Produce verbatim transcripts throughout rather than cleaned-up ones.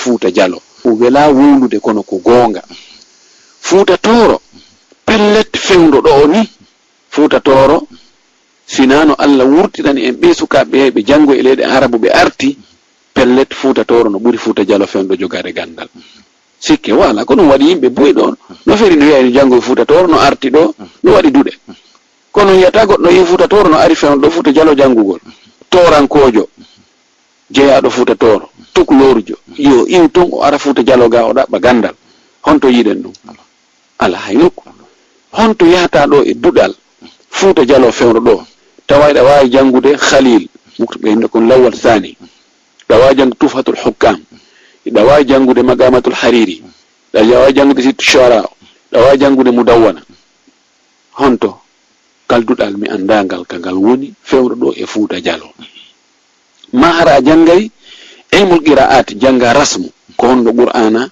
Fuuta Jaloo. O welaa wowlude kono ko goonga. Fuuta Tooro, pellet fewndo ɗo o ni. Fuuta Tooro, sinaa no Alla wurtirani en ɓee sukaaɓe ɓe janngo e leyɗe Arabu ɓe arti, pellet Fuuta Tooro no ɓuri Fuuta Jaloo fewndo jogaade ganndal. Sikke wala, ko ɗum waɗi yimɓe buy ɗoon. No feri no wiya ene janngo e Fuuta Tooro, no arti ɗo, no waɗi duɗe. Kono yiyata goɗɗo no yehi Fuuta Tooro, no ari fewndo ɗo Fuuta Jaloo janngugol. Toorankoojo, jeyaaɗo Fuuta Tooro, tukulorjo, yo iw toon o ara Fuuta Jaloo ga o ɗaɓɓa ganndal. Honto yiɗen ɗum? Alaa hay nokku. Honto yahata ɗo e duɗal Fuuta Jaloo fewndo ɗo, tawa hiɗa waawi janngude Khalil, ɓe innoo kon Lawwal Saani, hiɗa waawi janngude Tuhfatul Hukkaam, hiɗa waawi janngude Maqaamatul Hariiri, hiɗa waawi janngude Sittu Shu'araa, hiɗa waawi janngude Mudawwana. Honto? Ngal duɗal mi anndaa ngal ka ngal woni, fewndo ɗo e Fuuta Jaloo. Maa hara a janngay ilmul qiraat, jannga rasmu, ko honno Qur'aana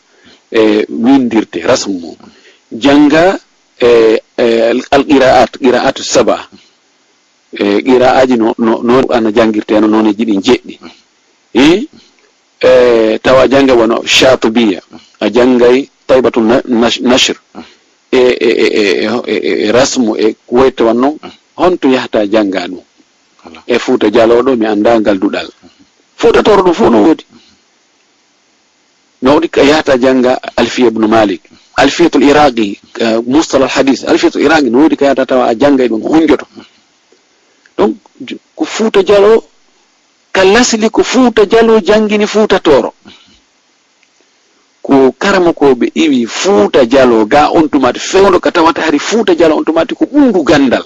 e winndirte rasmu mum. Jannga e, e, al, al qiraat, qiraatu saba. E, qiraaji no, no, no Qur'aana janngirte no nooneeji ɗin jeɗɗi. E, e, tawa a janngay wano Shaatibiya, a janngay Taybatul Na-, Nash-, Nashr. E, e, e, e, e, e, e rasmu e ko wayi tawa noon, honto yahata jannga ɗum? Voilà. E Fuuta Jaloo ɗo, mi anndaa ngal duɗal. Fuuta Tooro ɗum fof no woodi. No woodi ka yahata jannga Alfiya ibn Malik, Alfiyatul Iraqi, eh, Mustalah al Hadis, Alfiyatul Iraqi, no woodi ka yahata tawa a janngay ɗum, a hunnjoto. Donc, j-, ko Fuuta Jaloo, ka lasli ko Fuuta Jaloo janngini Fuuta Tooro. Ko karamokooɓe iwi Fuuta Jaloo ga on tuma, fewndo ka tawata hari Fuuta Jaloo on tuma ko ɓurndu ganndal.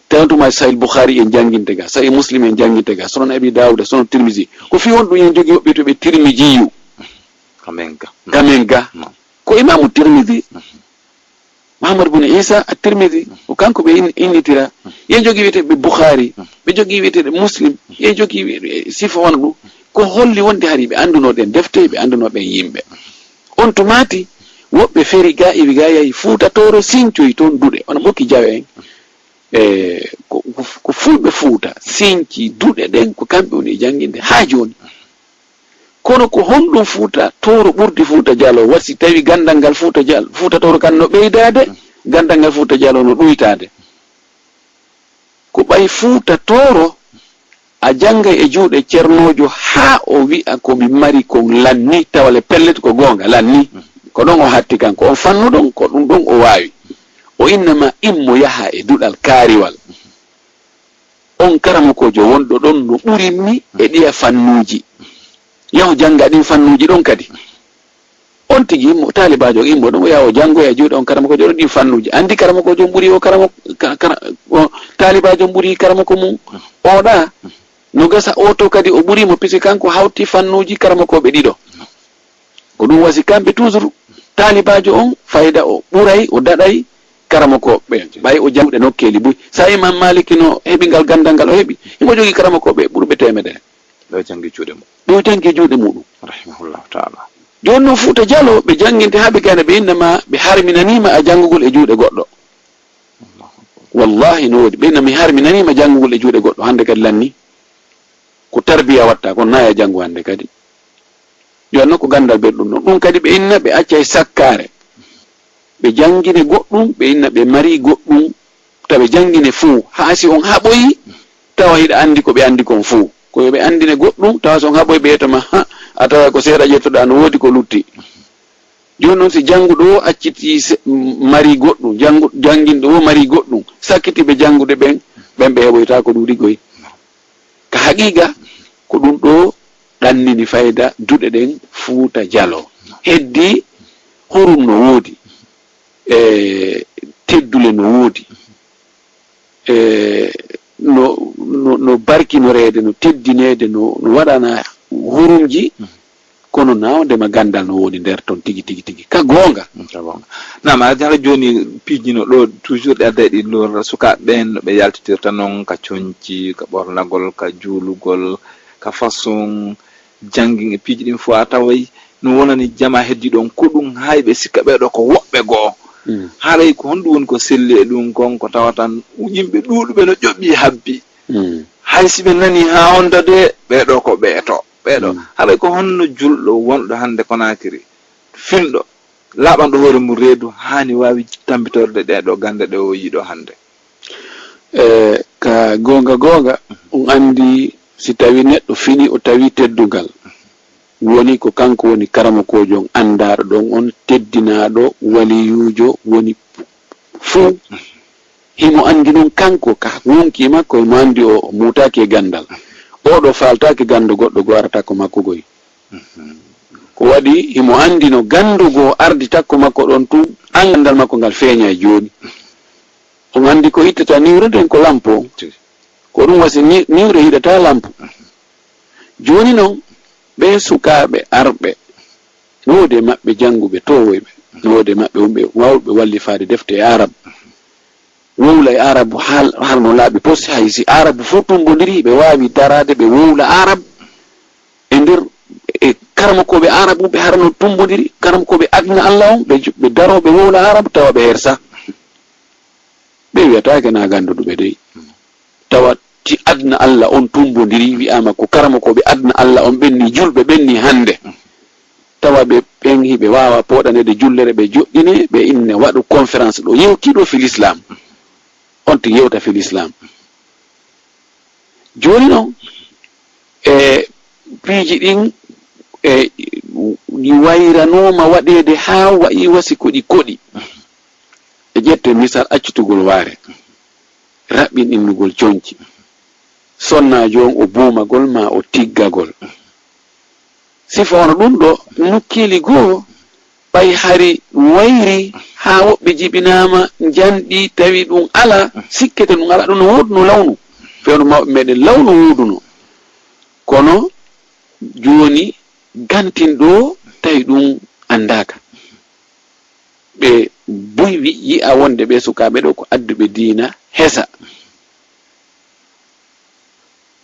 Tawi on tuma Sahih Bukhari en jannginte ga, Sahih Muslim en jannginte ga, Sunan Abi Dawuda, Sunan Tirmizi. Ko fii honɗum en jogii woɓɓe to ɓe Tirmijiyu? Kamen ga. Kamen ga. Naam. Ko Imaamu Tirmizi. Mhm. Muhammad bun Isa at-Tirmidhi, ko kanko ɓe in-, innitira. Ɓe jogii wiyeteeɓe Bukhari, ɓe jogii wiyeteeɓe Muslim, ɓe jogii wi-, e sifa wano ɗum. Ko holli wonde hari ɓe anndunoo ɗeen defte, ɓe anndunoo ɓeen yimɓe. On tumaati, woɓɓe feri ga, iwi ga, yahi Fuuta Tooro, sincoyi toon duɗe, wano Ɓokki Jawe en. E, ko, ko, ko fulɓe Fuuta, sinci duɗe ɗen, ko kamɓe woni e jannginde haa jooni. Kono ko honɗum Fuuta Tooro ɓurdi Fuuta Jaloo? Wa si tawi ganndal ngal Fuuta Jal-, Fuuta Tooro kan no ɓeydaade, ganndal ngal Fuuta Jaloo no ɗuytaade. Ko ɓay Fuuta Tooro a janngay e juuɗe Ceernoojo haa o wi'a ko mi mari kon lanni, tawa le pellet ko goonga, lanni. Ko ɗon o hatti kanko, on fannu ɗon, ko ɗum ɗon o waawi. O inna ma immo yaha e duɗal kaariwal. On karamokoojo wonɗo ɗon no ɓurimmi e ɗiya fannuuji. Yahu jannga ɗin fannuuji ɗon kadi. On tigi immo, taalibaajo immo ɗon, o yaha o janngoya e juuɗe on karamokoojo ɗon ɗin fannuuji. Anndi karamokoojo on ɓuri o karamo-, ka-, kara-, o taalibaajo on ɓuri karamoko mum. Oɗa, no gasa o to kadi o ɓuri mo, puisque kanko hawti fannuuji karamokooɓe ɗiɗo. Ko ɗum wasi kamɓe toujours, taalibaajo on fayda o ɓuray, o daɗay karamokooɓe ɓen. Ɓay o janngude nokkeeli buy. Sa Imam Maliki no heɓi ngal ganndal ngal o heɓi, himo jogii karamokooɓe ɓurɓe teemedere. Ɗo janngi juuɗe mum. Ɗo janngi juuɗe muɗum. Rahimahullahu ta'ala. Jooni noon Fuuta Jaloo, ɓe jannginte haa ɓe gayna, ɓe inna ma ɓe harminaniima a janngugol e juuɗe goɗɗo. Allahu akbar. Wallahi no woodi. Ɓe inna mi harminaniima janngugol e juuɗe goɗɗo. Hannde kadi lanni. Ko tarbiya watta, kono na e janngo hannde kadi. Yo anno ko ganndal belɗum ɗon. Ɗum kadi ɓe inna ɓe accay sakkaare. Ɓe janngine goɗɗum, ɓe inna ɓe mari goɗɗum, tawa ɓe janngine fow. Haa si on haɓoyi, tawa hiɗa anndi ko ɓe anndi kon fow. Ko yo ɓe anndine goɗɗum, tawa si on haɓoyi ɓe yetta ma, ha, a tawa ko seeɗa ƴettuɗa, no woodi ko lutti. Jooni noon, si jannguɗo o accitii se-, mari goɗɗum, janngu-, jannginɗo o mari goɗɗum, sakkitiiɓe janngude ɓen, ɓen ɓe heɓoyta ko ɗuuɗi goy. Ka haqiiqa, ko ɗum ɗo ɗannini fayda duɗe ɗen Fuuta Jaloo. Heddii, hurum no woodi, e teddule no woodi, e no, no, no barkinoreede, no teddineede, no, no waɗana hurumji, kono nawde ma ganndal no woni nder ton tigi, tigi, tigi. Ka goonga. Mm, ka goonga. Naam, a jara jooni piijino ɗo, toujours ɗe adday ɗi lor sukaaɓe ɓen, no ɓe yaltitirta non ka conci, ka ɓornagol, ka juulugol, ka façon janngin e piiji ɗin fof a taway no wonani jama heddi ɗon ko ɗum hay ɓe sikka ɓee ɗo ko woɓɓe goo. Mm. Haray ko honɗum woni ko selli e ɗum kon ko tawatan yimɓe ɗuuɗuɓe no ƴoɓi habbi. Mm. Hay si ɓe nani haa honda de ɓee ɗo ko ɓee to. Ɓeeɗo, mm, haray ko honno julɗo wonɗo hannde Konaakiri, finɗo, laaɓanɗo hoore mum reedu, haani waawi tammbitorde ɗee ɗoo gannde ɗe o yi'ii ɗoo hannde? E, ka goonga goonga, on anndi si tawii neɗɗo finii o tawii teddungal, woni ko kanko woni karamokoojo on, anndaaɗo ɗon on, teddinaaɗo, waliyuujo, woni fuu. Himo anndi non kanko ka wonki e makko, himo anndi o muutaaki e ganndal. Oo ɗoo faaltaaki ganndo goɗɗo goo arata ko makko goy. Ko waɗi himo anndi no ganndo goo ardi takko makko ɗon tun, an ganndal makko ngal feeñay jooni. On anndi ko ittata niwre nden ko lampo. Ko ɗum wasi ni-, niwre yiɗata lampo. Jooni non, ɓee sukaaɓe arɓe, no woodi e maɓɓe jannguɓe toowoyɓe, no woodi e maɓɓe wonɓe waawɓe wallifaade defte e Arab. Wowla e Arab hal-, harno laaɓi poste, hay si Arab fof tumbondiri, ɓe waawi daraade, ɓe wowla Arab e nder, e karamokooɓe Arab ɓe harno tumbondiri, karamokooɓe aduna Allah on, ɓe jo-, ɓe daroo, ɓe wowla Arab, tawa ɓe hersa. Ɓe wiyataake na gannduɗo ɓe dey. Tawa ti aduna Allah on tumbondiri, wi'aama ko karamokooɓe aduna Allah on ɓenni, julɓe ɓenni hannde. Tawa ɓe ɓen hiɓe waawa pooɗaneede jullere, ɓe joɗɗine, ɓe inne waɗu conférence ɗo, yewti ɗo fi l'islam. On tigi yewta fi l'islam. Jooni non, e piiji ɗin, e ɗi wayranooma waɗeede haa wayi wasi ko ɗi koɗi. E ƴette misal accitugol waare, raɓɓin innugol conci, sonnaajo on o buumagol maa o tiggagol. Sifa hono ɗum ɗo nokkeeli goo, ɓay hari wayri haa woɓɓe jibinaama njanɗi, tawi ɗum alaa, sikkete ɗum alaa, ɗum no wooduno lawnu. Fewndo mawɓe meɗen lawnu wooduno. Kono jooni gantin ɗo, tawi ɗum anndaaka. Ɓe buy wi-, yi'a wonde ɓe sukaaɓe ɗo ko adduɓe diina hesa.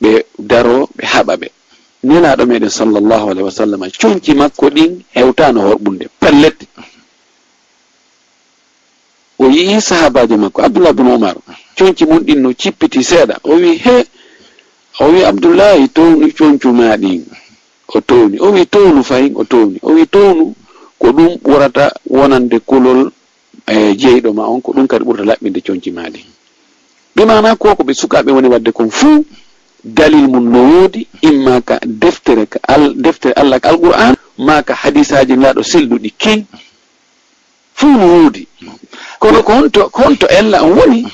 Ɓe daroo, ɓe haɓa ɓe. Nelaaɗo meɗen sallallahu alaihi wasallam, conci makko ɗin hewtaano horɓunde, pellet. O yi'i sahaabaajo makko, Abdullah bin Umar, conci mun ɗin no cippiti seeɗa. O wi'i, "He," o wi'i, "Abdullahi, townu concu maa ɗin." O towni. O wi'i, "Townu fahin." O towni. O wi'i, "Townu, ko ɗum ɓurata wonande kulol, e, jeyɗo ma on, ko ɗum kadi ɓurata laɓɓinde conci maa ɗin." Bi maana ko, ko ɓe sukaaɓe woni waɗde kon fuu, dalil mun no woodi, imma ka deftere, ka al-, deftere Allah ka Alqur'aan, maa ka hadiisaaji Nelaaɗo selluɗi kin. Fuu no woodi. Kono ko honto, ko honto ella on woni?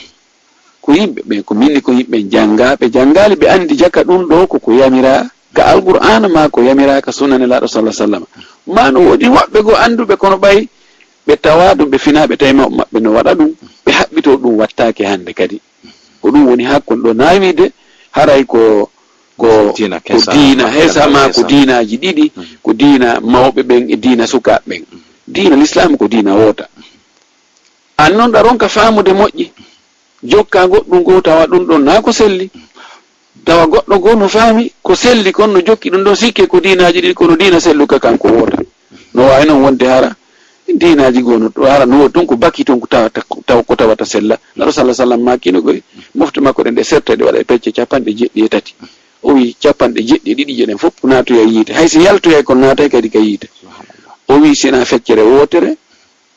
Ko yimɓe ɓen, ko minni ko yimɓe jannga, ɓe janngaali, ɓe anndi jaka ɗum ɗo ko ko yamira ka Alqur'aana maa ko yamira ka sunna Nelaaɗo sallallahu alaihi wasallam. Maa no woodi woɓɓe goo annduɓe kono ɓay ɓe tawa ɗum, ɓe finaa, ɓe tawi mawɓe maɓɓe no waɗa ɗum, ɓe haɓɓitoo ɗum wattaake hannde kadi. Ko ɗum woni hakkun ɗo naawide, haray ko, ko, diina ko kesa, diina hesa maa ko kesa. Diinaaji ɗiɗi, mm, ko diina mawɓe ɓen e diina sukaaɓe ɓen. Mm. Diina Lislaam ko diina woota. An non ɗa ronka faamude moƴƴi, jokka goɗɗum goo tawa ɗum ɗon naa ko selli. Tawa goɗɗo goo no faami ko selli kon, no jokki ɗum ɗon, sikke ko diinaaji ɗiɗi, kono diina selluka kan ko woota. No waawi non wonde hara diinaaji goo no, hara no woodi ton ko baki ton ko tawata, taw, ko tawata sella. Nelaaɗo sallallahu alaihi wasallam maaki no goy, mofte makko ɗen ɗe serte, ɗe waɗa e pecce capanɗe jeɗɗi e tati. O wi'i capanɗe jeɗɗi e ɗiɗi je ɗen fof naatoya yiite. Hay si yaltoyay kon naatay kadi ka yiite. O wi'i sina feccere wootere,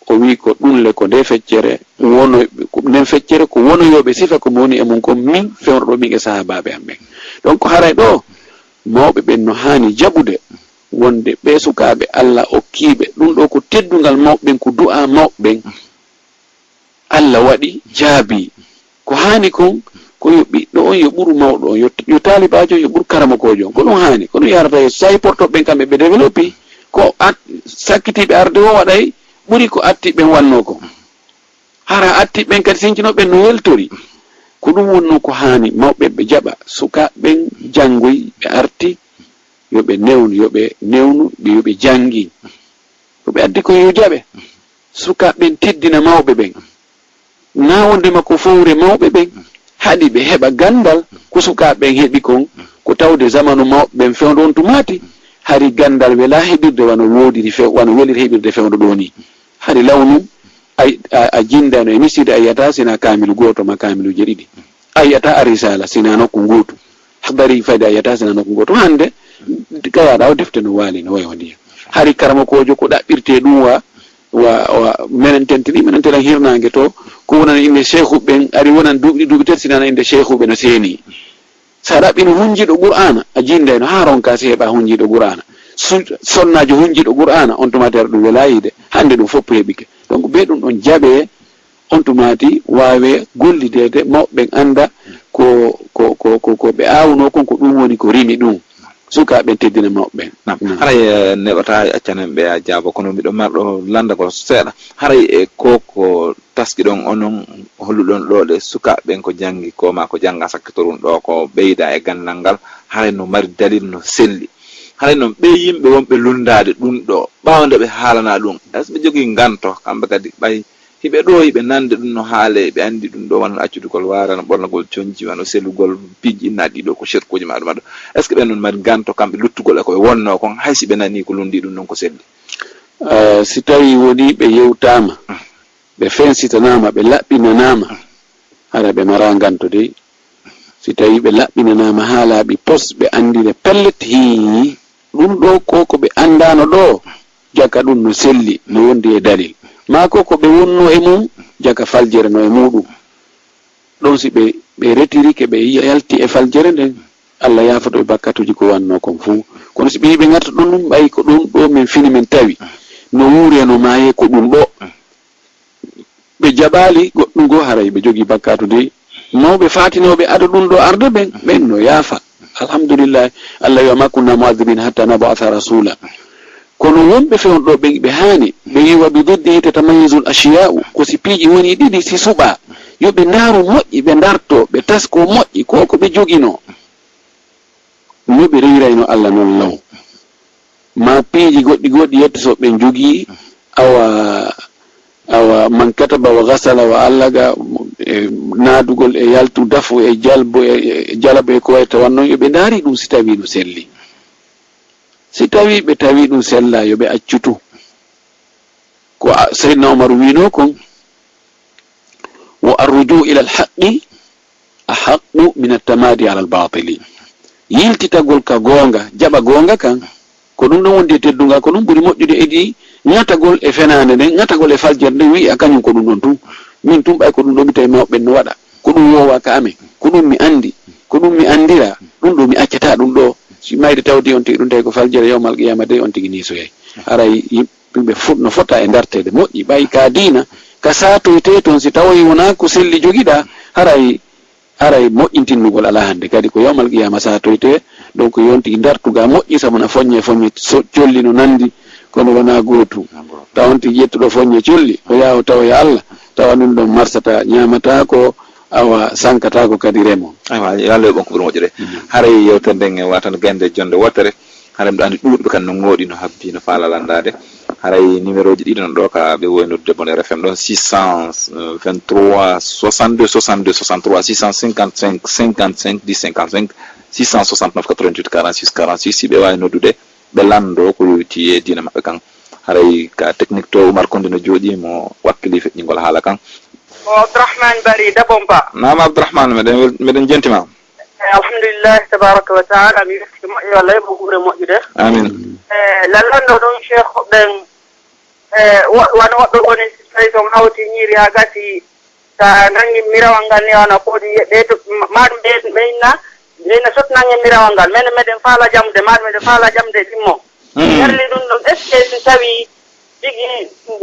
o wi'i ko ɗum le ko nde feccere wono, ko nden feccere ko wonoyooɓe sifa ko mi woni e mum kon min fewndo ɗo min e sahaabaaɓe am ɓen. Donc haray ɗo mawɓe ɓen no haani jaɓude wonde ɓee sukaaɓe Allah okkiiɓe ɗum ɗo ko teddungal mawɓe ɓen, ko du'aa mawɓe ɓen. Allah waɗi, jaabii. Ko haani kon, ko yo ɓiɗɗo on yo ɓuru mawɗo on, yo, yo taalibaajo on yo ɓuru karamokoojo on. Ko ɗum haani, ko ɗum yarata yeeso. So tawi portoɓe ɓen kamɓe ɓe développé, ko at-, sakkitiiɓe arde o waɗay ɓuri ko attiiɓe ɓen wannoo kon. Hara attiiɓe ɓen kadi sincinooɓe ɓen no weltori. Ko ɗum wonnoo ko haani mawɓe ɓe jaɓa, sukaaɓe ɓen janngoy, ɓe arti, yo ɓe newnu, yo ɓe newnu, ɓe, yo ɓe janngin. Ko ɓe addi ko yo jaɓe. Sukaaɓe ɓen teddina mawɓe ɓen. Naa wonde ma ko fowre mawɓe ɓen haɗi ɓe heɓa ganndal ko sukaaɓe ɓen heɓi kon, ko tawde zamanu mawɓe ɓen fewndo on tumaati, hari ganndal welaa heɓirde wano woodiri few-, wano weliri heɓirde fewndo ɗoo nii. Hari lawnu, a, a, a jinndano e miside a yiyata sina kaamilu gooto ma kaamiluuje ɗiɗi. A yiyata a risaala sina nokku ngootu. Habari fayde a yiyata sina nokku ngootu. Hannde, Kayaɗa o defte no waali no wayi o ndiyam. Hari karamokoojo ko ɗaɓɓirte ɗum wa, wa, wa, menen tentini, menen telan hirnaange to, ko wonan innde Sheikhu ɓen, ari wonan duuɓi, duuɓi tati sinana innde Sheikhu ɓe no seeni. Sa ɗaɓɓino hunjiiɗo Qur'aana, a jindayno haa ronka si heɓa hunjiiɗo Qur'aana. Su-, sonnaajo hunjiiɗo Qur'aana, on tuma tera ɗum welaa yiide. Hannde ɗum fof heɓike. Donc, be ɗum ɗon jaɓe, on tumaati waawe gollideede, mawɓe ɓen annda ko, ko, ko, ko, ko ɓe aawno kon, ko ɗum woni ko rimi ɗum. Sukaaɓe ɓen teddina mawɓe ɓen. Naam. Naam. Haray, eh, neɓata accanen ɓe a jaabo, kono miɗo marɗo lanndagol seeɗa. Haray e ko, ko taskiɗon onon, holluɗon ɗo ɗe sukaaɓe ɓen ko janngi ko ma ko jannga sakkitorun ɗo ko ɓeyda e ganndal ngal, haray no mari dalil no selli. Haray noon ɓe yimɓe wonɓe lunndaade ɗum ɗo, ɓaawo nde ɓe haalana ɗum, est-ce ɓe jogii nganto, kamɓe kadi ɓay hiɓe ɗo, hiɓe nande ɗum no haale, ɓe anndi ɗum ɗo wano accudugol waare, no ɓornagol conci, wano selugol piiji innaaɗi ɗiɗo, ko shirkuuji ma ɗum ɗo. Est-ce que ɓen noon mari nganto kamɓe luttugol e ko ɓe wonno kon, hay si ɓe nani ko lundi ɗum ɗon ko selli? Eh, si tawi woni ɓe yewtaama, ɓe fensitanaama, ɓe laɓɓinanaama, hara ɓe mara nganto dey. Si tawi ɓe laɓɓinanaama haa laaɓi pos, ɓe anndine pellet, hii, ɗum ɗo ko, ko ɓe anndaano ɗo, jaka ɗum no selli, no wondi e dalil. Maa ko, ko ɓe wonno e mum, jaka faljere no e muɗum. Ɗon si ɓe, ɓe retirike, ɓe yalti e faljere nden, Allah yaafoto ɓe bakkatuuji ko wanno kon fuu. Kono si ɓe yi'i ɓe ngarta ɗon ɗum, ɓay ko ɗum ɗo min fini min tawi, no wuure, no maaye ko ɗum ɗo. Ɓe jaɓaali goɗɗum goo, haray ɓe jogii bakkaatu dey. Mawɓe faatinooɓe ado ɗum ɗo arde ɓen, ɓen no yaafa. Alhamdulillahi, Allah wi'a, "Ma kunna mu'adhibina hatta nab'atha rasula." Kono wonɓe fewndo ɗo ɓen, ɓe haani, ɓe wi'a, "Wa bi diddihi tatamayyazu al-ashya'u." Ko si piiji woni ɗiɗi, si suɓaa, yo ɓe ndaaru moƴƴi, ɓe ndarto, ɓe tasko moƴƴi, ko ko ɓe joginoo. No ɓe reyrayno Allah non law. Ma piiji goɗɗi goɗɗi yetto so ɓe njogii, awa, awa, man kataba wa gasala wa allaga, e naadugol e yaltu dafu e jalbu e, e jalabu e ko wayi tawanno, yo ɓe ndaari ɗum si tawi no selli. Si tawi ɓe tawi ɗum sella, yo ɓe accutu. Ko a-, Seydina Omar wiino kon, wo arruju ila alhaqqi ahaqqu min attamadi ala albatili. Yiltitagol ka goonga, jaɓa goonga kan, ko ɗum ɗon wondi e teddungal, ko ɗum ɓuri moƴƴude edi ŋatagol e fenaande nden, ŋatagol e faljere nden, wi'a kañum ko ɗum ɗon tun. Min tun ɓay ko ɗum ɗo mi tawi mawɓe ɓen no waɗa. Ko ɗum wowa ka amen, ko ɗum mi anndi, ko ɗum mi anndira, ɗum ɗo mi accata ɗum ɗo. Si mayde tawdi on tigi ɗum tawi ko faljere yawmal qiyama dey on tigi niisoyay. Haray yim-, Ɗum ɓe fot-, no fota e ndarteede moƴƴi, ɓay ka diina, ka saatoyte toon, si tawoy wonaa ko selli jogiɗaa, haray, haray moƴƴintinnugol alaa hannde. Kadi ko yawmal qiyama saatoyte, donc yon tigi ndartuga moƴƴi, sabu na foññe, foññe so-, colli no nandi, kono wonaa gootu. Tawa on tigi yettuɗo foññe colli, o yaha o tawoya Allah, tawa ɗum ɗon marsata, ñaamata ko, awa, sankata ko kadi remo. Aywa, yo Allah yoɓ on ko ɓuri moƴƴude. Mhm. Haray yewtere nden e watan gaynde jonde wottere. Haray mbiɗa anndi ɗuuɗuɓe kan no ngooɗi, no habbi, no faala lanndaade. Haray numéro ji ɗiɗi non ɗo ka ɓe wowi noddude mon R F M ɗo, six cent vingt-trois soixante-deux soixante-deux soixante-trois, six cent cinquante-cinq cinquante-cinq dix cinquante-cinq, six cent soixante-neuf quatre-vingt-huit quarante-six quarante-six, si ɓe waawi noddude, ɓe lanndo ko yowitii e diina maɓɓe kan. Haray ka technique to Oumar Kondi no jooɗii, mo wakkili feƴƴingol haala kan. Ko Abdourahmane Bari Dabompa. Naam Abdourahmane, meɗen wel-, meɗen jenti ma. Eh, alhamdulillahi tabaraka wa taala, mi yetti moƴƴo, Allah yoɓ on ko ɓuri moƴƴude. Amin. Eh, lallanɗo ɗum Cheikh ɓen, eh, wo-, wano woɗɗo woni, si tawi so on hawti ñiiri haa gasi, sa nangi mirawal ngal ni, wano ko ɗum yeɗɗe to, ma-, maɗum ɓe, ɓe inna, ɓe inna sot nangen mirawal ngal. Men meɗen faala jamude, maɗum meɗen faala jamude ɗimmo. Mm. Yarli ɗum ɗon, est-ce que si tawi tigi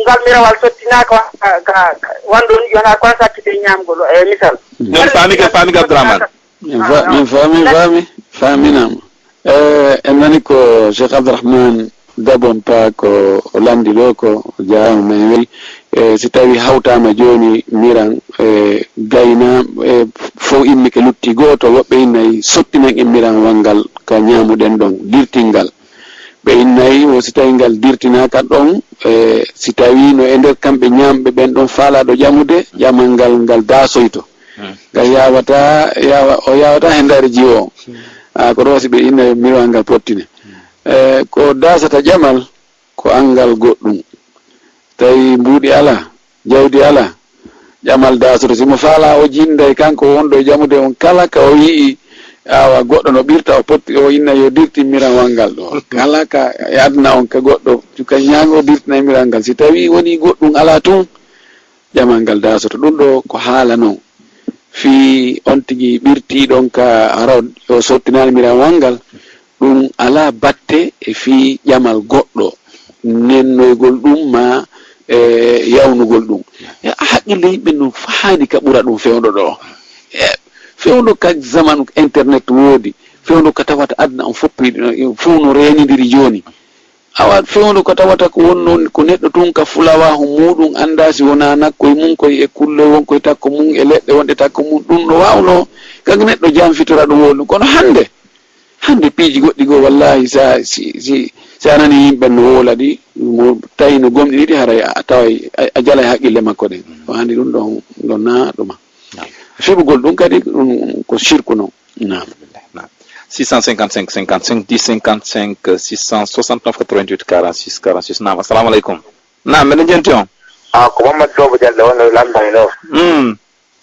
ngal mirawal sottinaaka ka, ka, ka, wano ɗum ni, wona ko sakkiti ñaamgol, e misal. Min faami ka, faami ka Abdourahmane. Min fa-, min faami, faami, faaminaama. Eh, en nani ko Cheikh Abdourahmane Dabompa ko o lanndi ɗo ko, o jaaraama, men wi, eh, si tawi hawtaama jooni miran, eh, gayna, eh, fof immike lutti gooto, woɓɓe innay sottinan en miran wanngal ka ñaamuɗen ɗon, dirtingal. Ɓe innay o si tawi ngal dirtinaaka ɗon, eh, si tawi no e nder kamɓe ñaamɓe ɓen ɗon faalaaɗo ƴamude, ƴamal ngal, ngal daasoyto. Hmm. Ngal yawata, yawa-, o yawata he ndaari jiwo o. Hmm. Ah, ko ɗo si ɓe inna yo miwal ngal pottine. Hmm. Eh, ko daasata ƴamal, ko anngal goɗɗum. Tawi mbuuɗi alaa, jawdi alaa, ƴamal daasoto. Si mo faalaa o jinday kanko wonɗo e ƴamude on kala ka o yi'i, Awa goɗɗo no ɓirta, o potti o inna yo dirtin mirawal ngal ɗo. Kala ka e aduna on ka goɗɗo, cuka ñaami o dirtina mirawal ngal. Si tawi woni goɗɗum alaa tun, ƴamal ngal daasoto. Ɗum ɗo ko haala non. Fii on tigi ɓirtii ɗon ka hara o sottinaali mirawal ngal, ɗum alaa batte e fii ƴamal goɗɗo, nennoygol ɗum maa, e, yawnugol ɗum. E, haqqille yimɓe no haani ka ɓura ɗum fewndo ɗo. E, fewndo ka zamanu internet woodi, fewndo ka tawata aduna on fof, fof no reenindiri jooni. Awa fewndo ko tawata ko wonno ko neɗɗo tun ka fulawaahu muuɗum, anndaa si wonaa nakkoy mum koy e kulloy wonkoy takko mum e leɗɗe wonɗe takko mum, ɗum no waawno kaŋ neɗɗo janfitora ɗum wonɗum. Kono hannde, hannde piiji goɗɗi goo, wallaahi, sa, si, si, si a nanii yimɓe no woola ɗi, mo tawi no gomɗini ɗi, haray a taway a, a jalay haqqille makko ɗen. Ko hannde ɗum ɗon, ɗon naa ɗuma. Naam. Fiɓugol ɗum kadi, ɗum ko sirku non. Naam. Naam. Six cent cinquante-cinq, cinquante-cinq, dix, cinquante-cinq, six cent soixante-neuf, quatre-vingt-huit, quarante-six, quarante-six. Naam, assalamu aleykum. Naam, meɗen jenti on. Ah, ko Mamadou Sow Jallo, wonno Lamba e ɗo. Mm.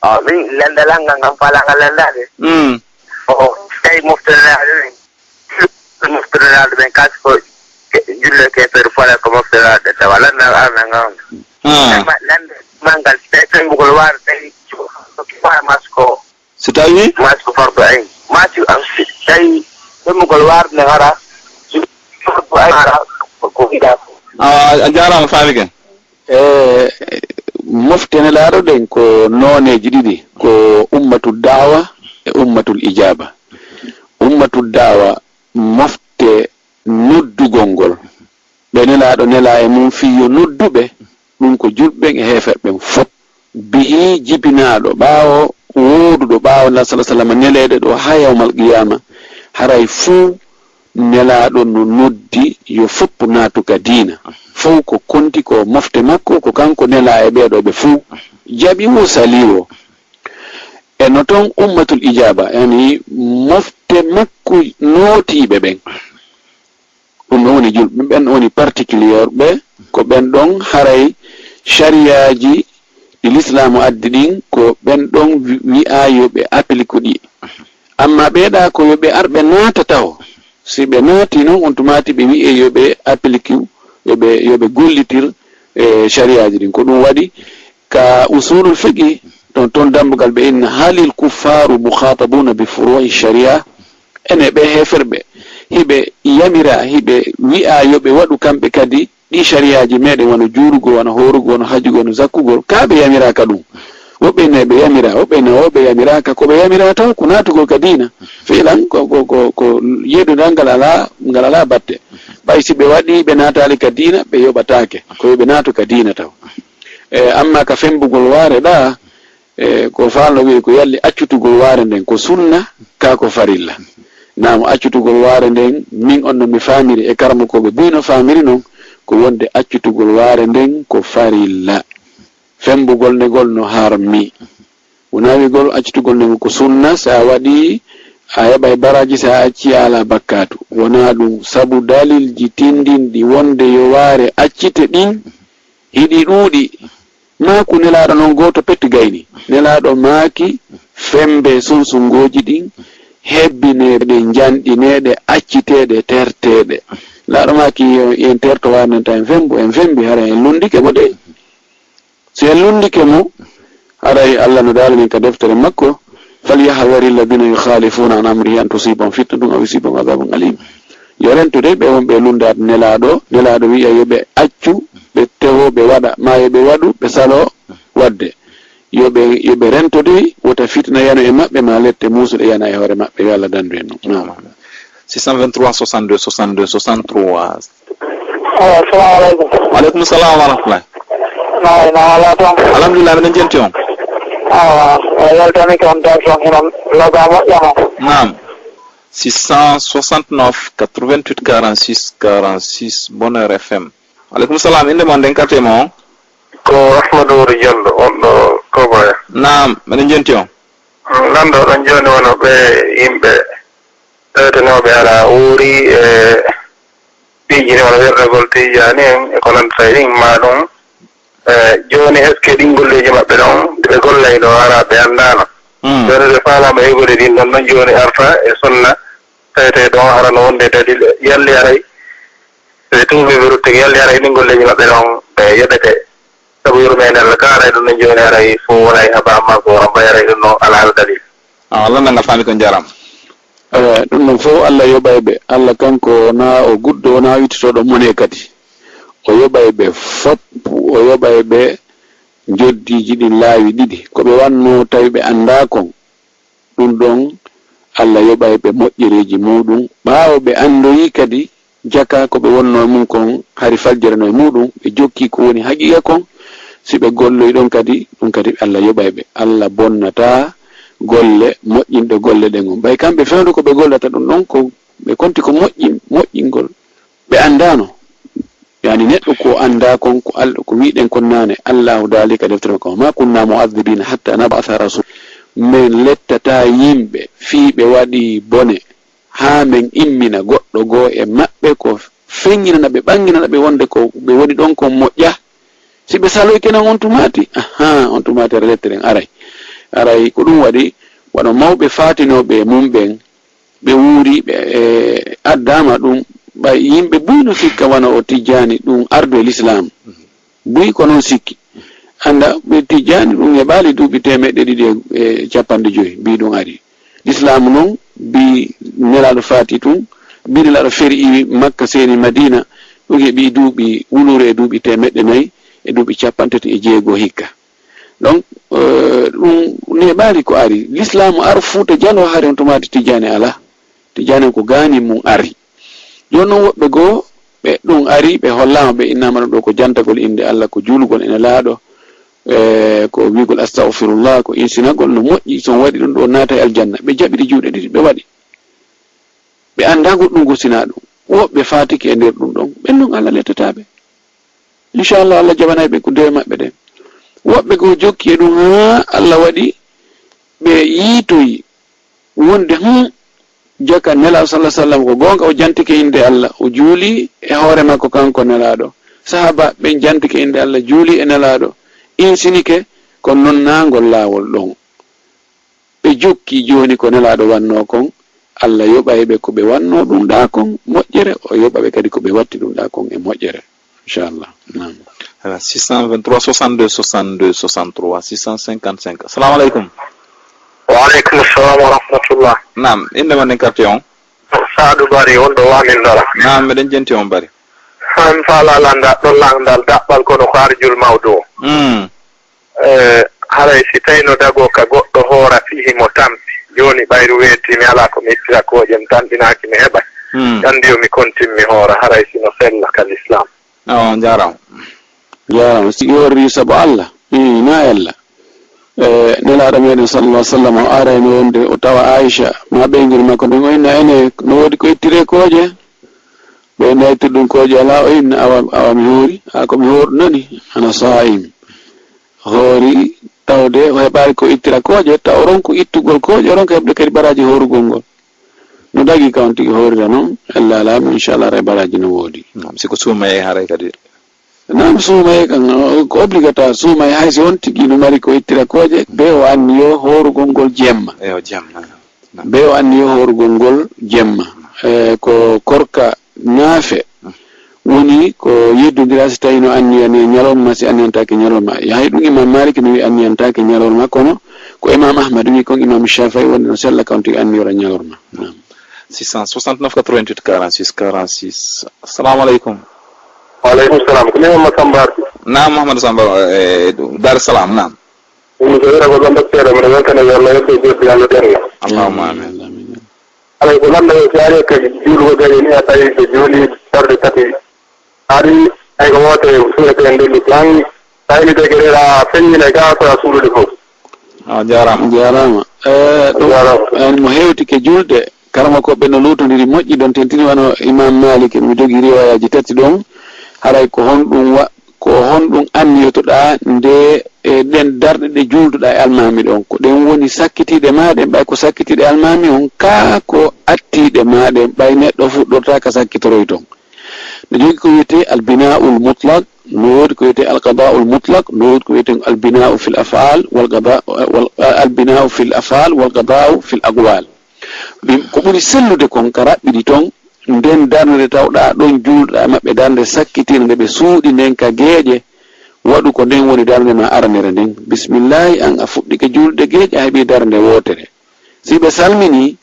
Ah, min lendalal ngal ngam faalaa ngal lendaade. Mm. O, o, tawi moftanaaɗo ɓen, moftanaaɗo ɓen, kas ko jullo keefeero faalaa ko moftanaaɗo ɓen, tawa lendal arna ngal. Ah. Tawi ma lendal ngal, tawi fembugol waare, tawi ko kifaaya mas ko. Si tawi? Mas ko fardu ayn. Mas ko am si tawi fembugol waare ne hara, fardu ayn hara ko, ko wiɗaa ko. Ah, a jaaraama, faamike. E, mofte nelaaɗo ɗen ko nooneeji ɗiɗi, ko ummatul da'wa e ummatul ijaba. Ummatul da'wa, mofte noddugol ngol, ɓe nelaaɗo nelaa e mum fii yo noddu ɓe, ɗum ko julɓe ɓen e heeferɓe ɓen fof. Bihi jibinaaɗo, ɓaawo wooduɗo, ɓaawo Nulaaɗo sallallaahu alayhi wa sallam neleede ɗo haa yawmal qiyaama, haray fuu Nelaaɗo no noddi yo fof naatu ka diina. Fof ko konti ko mofte makko, ko kanko nelaa e ɓee ɗoo ɓe fof. Jaɓi wo, salii wo. E no ton ummatul ijaaba, yani mofte makko nootiiɓe ɓen. Ɗum ɗon woni julɓe, ɓen woni particulier ɓe, ko ɓen ɗon haray sariyaaji ɗi lislaamu addi ɗin, ko ɓen ɗon wi-, wi'aa yo ɓe applique ɗi. Amma ɓee ɗaa ko yo ɓe ar ɓe naata taho. Si ɓe naati non, on tumaati ɓe wi'ee yo ɓe applique, yo ɓe, yo ɓe gollitir, e, sariyaaji ɗin. Ko ɗum waɗi ka usulul fiqhi, ton, ton dambugal ɓe inna, halil kuffaaru mukhatabuna bi furu'i sharia? Ene ɓe heeferɓe, hiɓe yamira, hiɓe wi'aa yo ɓe waɗu kamɓe kadi ɗi sariyaaji meɗen, wano juulugol, wano hoorugol, wano hajjugol, wano zakkugol, kaa ɓe yamiraaka ɗum. Woɓɓe ne ɓe yamira, woɓɓe ne wo ɓe yamiraaka. Ko ɓe yamira taw ko naatugol ka diina. Fiilan ko, ko, ko, ko yeddudal ngal alaa, ngal alaa batte. Ɓay si ɓe waɗi, ɓe naataali ka diina, ɓe yoɓataake. Ko yo ɓe naatu ka diina taw. E, amma ka fembugol waare ɗaa, e, ko faalno wi'e ko yalli accutugol waare nden ko sunna, kaa ko farilla. Naam, accutugol waare nden, min on no mi faamiri e karamokooɓe buy no faamiri non, ko wonde accutugol waare nden ko farilla. Fembugol nde ngol no harmi. Wonaa wi'gol accutugol nde ngol ko sunna, si a waɗi, a heɓay baraaji, si a acci, a alaa bakkaatu. Wonaa ɗum, sabu dalilji tindinɗi wonde yo waare accite ɗin hiɗi ɗuuɗi. Maaku Nelaaɗo non gooto pet gayni. Nelaaɗo maaki, fembe sunsungooji ɗin, hebbineeɗe, njanɗineeɗe, acciteeɗe, terteeɗe. Nelaaɗo maaki, yo en terto waare nden, taw en fembu, en fembi, hara en lunndike mo dey. Si en lunndike mo, haray Allah no daali min ka deftere makko, "فليحذر الذين يخالفون عن أمره أن تصيبهم فتنة أو يصيبهم عذاب أليم." Yo rento dey ɓe wonɓe e lunndaade Nelaaɗo, Nelaaɗo wi'a yo ɓe accu, ɓe tewo, ɓe waɗa, maa yo ɓe waɗu, ɓe salo waɗde. Yo ɓe, yo ɓe rento dey, wota fitina yano e maɓɓe, maa lette muusuɗe yana e hoore maɓɓe, yo Allah danndu en ɗum. Naam. Six cent vingt-trois, soixante-deux, soixante-deux, soixante-trois. Awa, assalamu aleykum. Wa aleykum salam wa rahmatullah. Nayi, na ala toon? Alhamdulillah, miɗen jenti on. Awa, o yaltani ko on darto hino loga moƴƴa mo. Naam. Six cent soixante-neuf, quatre-vingt-huit, quarante-six, quarante-six, Bonheur F M. Wa aleykum salam, innde mon, nden carte mon on? Ko Ahmadou Wori Jallo, on ɗo Koboya. Naam, miɗen jenti on. Lanɗo ɗon jooni wano ɓe yimɓe tawetenoɓe aɗa wuuri e piiji ɗi wano werlagol Tijani en e ko nantata e ɗin ma ɗum. E jooni, est-ce que ɗin golleeji maɓɓe ɗon ɗi ɓe gollay ɗo hara ɓe anndaano? Hmm. Jooni ɓe faalaama heɓude ɗin ɗon, non jooni arta e sunna, tawetee ɗon hara no wonde dalil, yalli aray ɓe tuubi, ɓe ruttike, yalli aray ɗin golleeji maɓɓe ɗon ɓe yoɓete. Sabu yurmeende Allah ka aray ɗum non jooni aray fof wonay haba amma ko wora mbayaray ɗum non alaa alaa dalil. Awa, Allah nanga faami ko, njaaraama. Eh, ɗum ɗon fof Allah yoɓay ɓe. Allah kanko wonaa o guɗɗo, wonaa wittotooɗo mone kadi. O yoɓay ɓe fop, o yoɓay ɓe njoddiiji ɗin laawi ɗiɗi. Ko ɓe wanno tawi ɓe anndaa kon, ɗum ɗon Allah yoɓay ɓe moƴƴereeji muuɗum. Ɓaawo ɓe anndoyi kadi jaka ko ɓe wonno e mum kon, hari faljere no e muuɗum, ɓe jokki ko woni haqiiqa kon, si ɓe golloyi ɗon kadi, ɗum kadi Allah yoɓay ɓe. Allah bonnataa golle moƴƴinɗo golle ɗen on. Ɓay kamɓe fewndo ko ɓe gollata ɗum ɗon, ko ɓe konti ko moƴƴin-, moƴƴingol. Ɓe anndaano. Yani neɗɗo ko anndaa kon, ko Al-, ko wi'ɗen kon naane, Allahu daali ka deftere makko, "Ma kunna mu'adhibina hatta nab'atha rasul." Men lettataa yimɓe fii ɓe waɗi bone, haa men immina goɗɗo goo e maɓɓe ko feŋŋinana ɓe, ɓaŋŋinana ɓe wonde ko ɓe woni ɗon kon moƴƴa. Si ɓe saloyke non on tumaati, ahaa, on tumaati aray lettere nden aray. Aray ko ɗum waɗi, wano mawɓe faatinooɓe e mum ɓen, ɓe wuuri, ɓe, e, addaama ɗum, ɓay yimɓe buy no sikka wano o Tijjaani ɗum ardo e Lislaam. Buy ko non sikki. Annda, ɓe Tijjaani ɗum heɓaali duuɓi teemeɗɗe ɗiɗi e, e capanɗe joy, mbi ɗum ari. Lislaamu non, mbi Nelaaɗo faati tun, mbi Nelaaɗo feri iwi Makka, seeni Madiina, ɗum heɓi duuɓi wuluure e duuɓi teemeɗɗe nayi e duuɓi capanɗe tati e jeego hikka. Donc, eh, ɗum neeɓaali ko ari. Lislaamu ar Fuuta Jaloo hari on tumaati Tijjaani alaa. Tijjaani ko gaani mum ari. Jooni non woɓɓe goo, ɓe ɗum ari, ɓe hollaama, ɓe innaama ɗum ɗo ko jantagol innde Allah, ko juulugol e Nelaaɗo, eh, ko wi'ugol astagfirullah, ko insinagol no moƴƴi, so on waɗi ɗum ɗo naatay aljanna. Ɓe jaɓiri juuɗe ɗiɗi, ɓe waɗi. Ɓe anndaa goɗɗum gostinaa ɗum. Woɓɓe faatike e nder ɗum ɗon. Ɓen non Allah lettataa ɓe. Inchallah, Allah jaɓanay ɓe ko dewe maɓɓe ɗen. Woɓɓe goo jokki e ɗum haa Allah waɗi ɓe yiitoyi wonde, hum, jaka Nelaaɗo sallallahu alaihi wasallam ko goonga, o jantike innde Allah, o juuli e hoore makko kanko Nelaaɗo. Sahaaba ɓen jantike innde Allah, juuli e Nelaaɗo, insinike, ko non naangol laawol ɗon. Ɓe jokki jooni ko Nelaaɗo wanno kon, Allah yoɓay ɓe ko ɓe wanno ɗum ɗaa kon moƴƴere, o yoɓa ɓe kadi ko ɓe watti ɗum ɗaa kon e moƴƴere. Inchallah. Naam. Voilà, six cent vingt-trois, soixante-deux, soixante-deux, soixante-trois, six cent cinquante-cinq. Assalamu aleykum. Wa aleykum assalam wa rahmatullah. Naam, innde mon e quartier on? Saadu Bari, wonɗo Waamin Dara. Naam, meɗen jenti on Bari. Han faala landa ɗon landal daɓɓal kono ko arjul mawdu o. Mm. Eh, haray si tawino dagoo ka goɗɗo hoora fii himo tampi, jooni ɓayru weeti mi alaa ko mi ittira kooƴe, mi tanɗinaaki mi heɓay. Hmm. Anndi yo mi kontin mi hoora, haray si no sella ka Lislaam. Awa, njaaraama. Njaaraama. Si hoori sabu Allah, ii, na ella. Eh, Nelaaɗo meɗen sallallahu alaihi wasallam o arayno wonde o tawa Aisha, ma ɓeyngel makko nden, o inna ene, no woodi ko ittire kooƴe? Ɓe naytir ɗum kooƴe alaa, o inna, "Awa, awa mi hoori?" "Haa ko mi hoorɗo nani, ana saa'im." Hoori, tawde o heɓaali ko ittira kooƴe, taw o ronku ittugol kooƴe, o ronka heɓde kadi baraaji hoorugol ngol. No dagi ka on tigi hoorira noon, ella alaa, inchallah, aray baraaji no woodi. Naam, si ko suumayee haray kadi. Naam, suumayee kan, o, ko obligatoire, suumayee hay si on tigi no mari ko ittira kooƴe, be o anniyo hoorugol ngol jemma. Eyo, jemma. Be o anniyo hoorugol ngol jemma. Eh, ko korka naafe woni ko yeddondira si tawi no anniyani e ñalorma, si anniyantaake ñalorma. Yahay ɗum Imam Malik no wi anniyantaake ñalorma, kono ko Imam Ahmad wi kon, Imam Shafai wonde no sella kawti anniyora ñalorma. Naam. Six cent soixante-neuf quatre-vingt-huit quarante-six quarante-six. Assalamu aleykum. Wa aleykum salam. Ko min Masamba Ardi. Naam, Mouhamadou Samba, eh, Dar Salam, naam. Ɗum ko wiragol ɗon ɗo seeɗa, mbiɗa weltana yo Allah yetto e joddi Allah ɓenna. Allahumma amin. Alay ko lanɗo o si ari ka juulugo gañe ni a tawi ɓe juuli darɗe tati. Ari ay ko woote suuɗete en ndenndi plan. Tawi ni dege ɗeɗa feññina e gaa ko a suuɗude fof. A jaaraama. Jaaraama. Eh, ɗum en mo hewtike julde. Karamokooɓe no luutondiri moƴƴi ɗon, tentini wano Imam Malik, mi jogii riwayaaji tati ɗon. Haray ko honɗum wa-, ko honɗum anniyotoɗaa nde e ɗen darɗe ɗe juulduɗaa e almaami ɗon? Ko ɗen woni sakkitiiɗe maa ɗen, ɓay ko sakkitiiɗe almaami on, kaa ko attiiɗe maa ɗen, ɓay neɗɗo fuɗɗortaa ka sakkitoroy ton? No jogii ko wiyetee al-binaa'ul mutlaq, No woodi ko wiyetee alqadaa'ul mutlaq, no woodi ko wiyetee albinaa'u fil af'aal wal qadaa-, wal, albinaa'u fil af'aal wal qadaa'u fil aqwaal. Ɗum ko ɓuri sellude kon ka raɓɓiɗi ton, nden darnde nde tawɗaa ɗon juulɗaa e maɓɓe darnde sakkitiinde, ɓe suuɗi nden ka geeƴe, waɗu ko nden woni darnde maa aranere nden. Bismillaahi, an a fuɗɗike juulde geeƴe, a heɓii darnde wootere. Si ɓe salminii,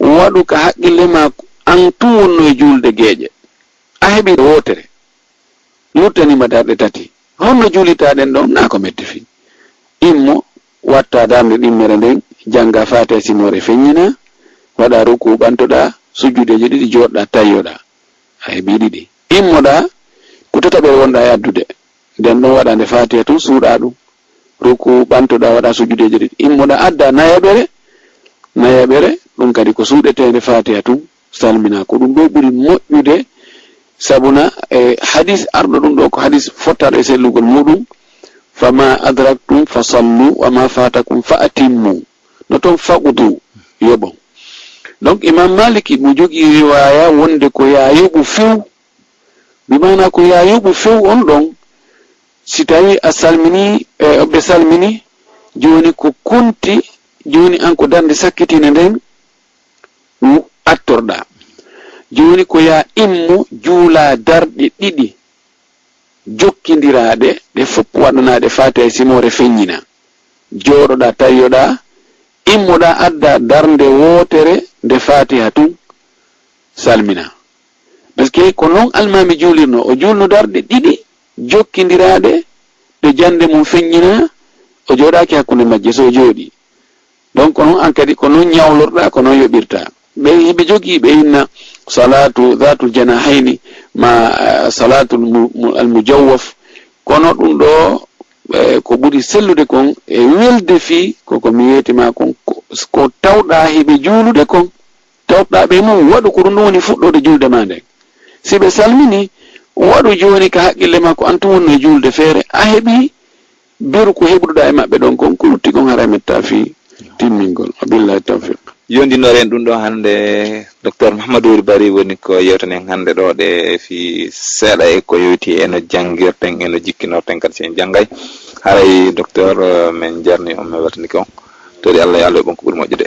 waɗu ka haqqille maa an tun wonno e juulde geeƴe. A heɓii wootere. Luttanii ma darɗe tati. Honno juulitaa ɗen ɗon? Naa ko metti fii. Immo, wattaa darnde ɗimmere nden, janngaa Faatiha simoore feññinaa, waɗaa rukuu ɓantoɗaa, sujuudeeje ɗiɗi jooɗoɗaa, tayyoɗaa. A heɓii ɗiɗi. Immoɗaa, ko tataɓere wonɗaa e addude. Nden ɗon waɗaa nde Faatiha tun, suuɗaa ɗum. Rukuu ɓantoɗaa, waɗaa sujuudeeje ɗiɗi. Immoɗaa, addaa nayaɓere, nayaɓere, ɗum kadi ko suuɗeteende Faatiha tun, salminaa. Ko ɗum ɗoo ɓuri moƴƴude, sabuna e hadis arɗo ɗum ɗoo, ko hadis fottarɗo e sellugol muuɗum, "Fama adraktum fa sallu, wa ma fatakum fa atimmu." No ton faqudu, yoɓon. Donc, Imam Maliki mo jogii riwaya wonde ko yaa yoɓu few, bi maana ko yaa yoɓu few on ɗon, si tawi a salmini, e, ɓe salmini, jooni ko kunti, jooni an ko darnde sakkitinde nden, wu-, attorɗaa. Jooni ko yaa immo juulaa darɗe ɗiɗi jokkindiraaɗe, ɗe fof waɗanaaɗe Faatiha e simoore feññinaa. Jooɗoɗaa, tayyoɗaa, immoɗaa, addaa darnde wootere nde Faatiha tun, salminaa. Parce que ko non Almaami juulirno, o juulno darɗe ɗiɗi jokkindiraaɗe, ɗe jannde mum feññinaa, o jooɗaaki hakkunde majje, so o jooɗii. Donc, ko non an kadi, ko non ñawlorɗaa, ko non yoɓirtaa. Ɓe, hiɓe jogii, ɓe inna salaatu dhaatul janahayni, ma, eh, salaatul mu-, mu-, al mujawwaf. Kono ɗum ɗoo, eh, ko ɓuri sellude kon e welde fii, ko ko mi weeti ma kon, ko, ko tawɗaa hiɓe juulude kon. Tawɗaa ɓe mum, waɗu ko ɗum ɗum woni fuɗɗoode julde maa nden. Si ɓe salminii, waɗu jooni ka haqqille maa ko an tun wonno e juulde feere, a heɓii beru ko heɓuɗaa e maɓɓe ɗon kon, ko lutti kon haray mettaa fii timmingol. Wa billahi tawfiq. Yondinoren ɗum ɗo hannde, Docteur Mahamadou Wuri Bari woni ko yewtanen hannde ɗo ɗe fii seeɗa e ko yowiti e no janngirten, e no jikkinorten kadi si en janngay. Haray, Docteur, eh, men jarni on, men weltanike on. Tori Allah yo Allah yoɓ on ko ɓuri moƴƴude.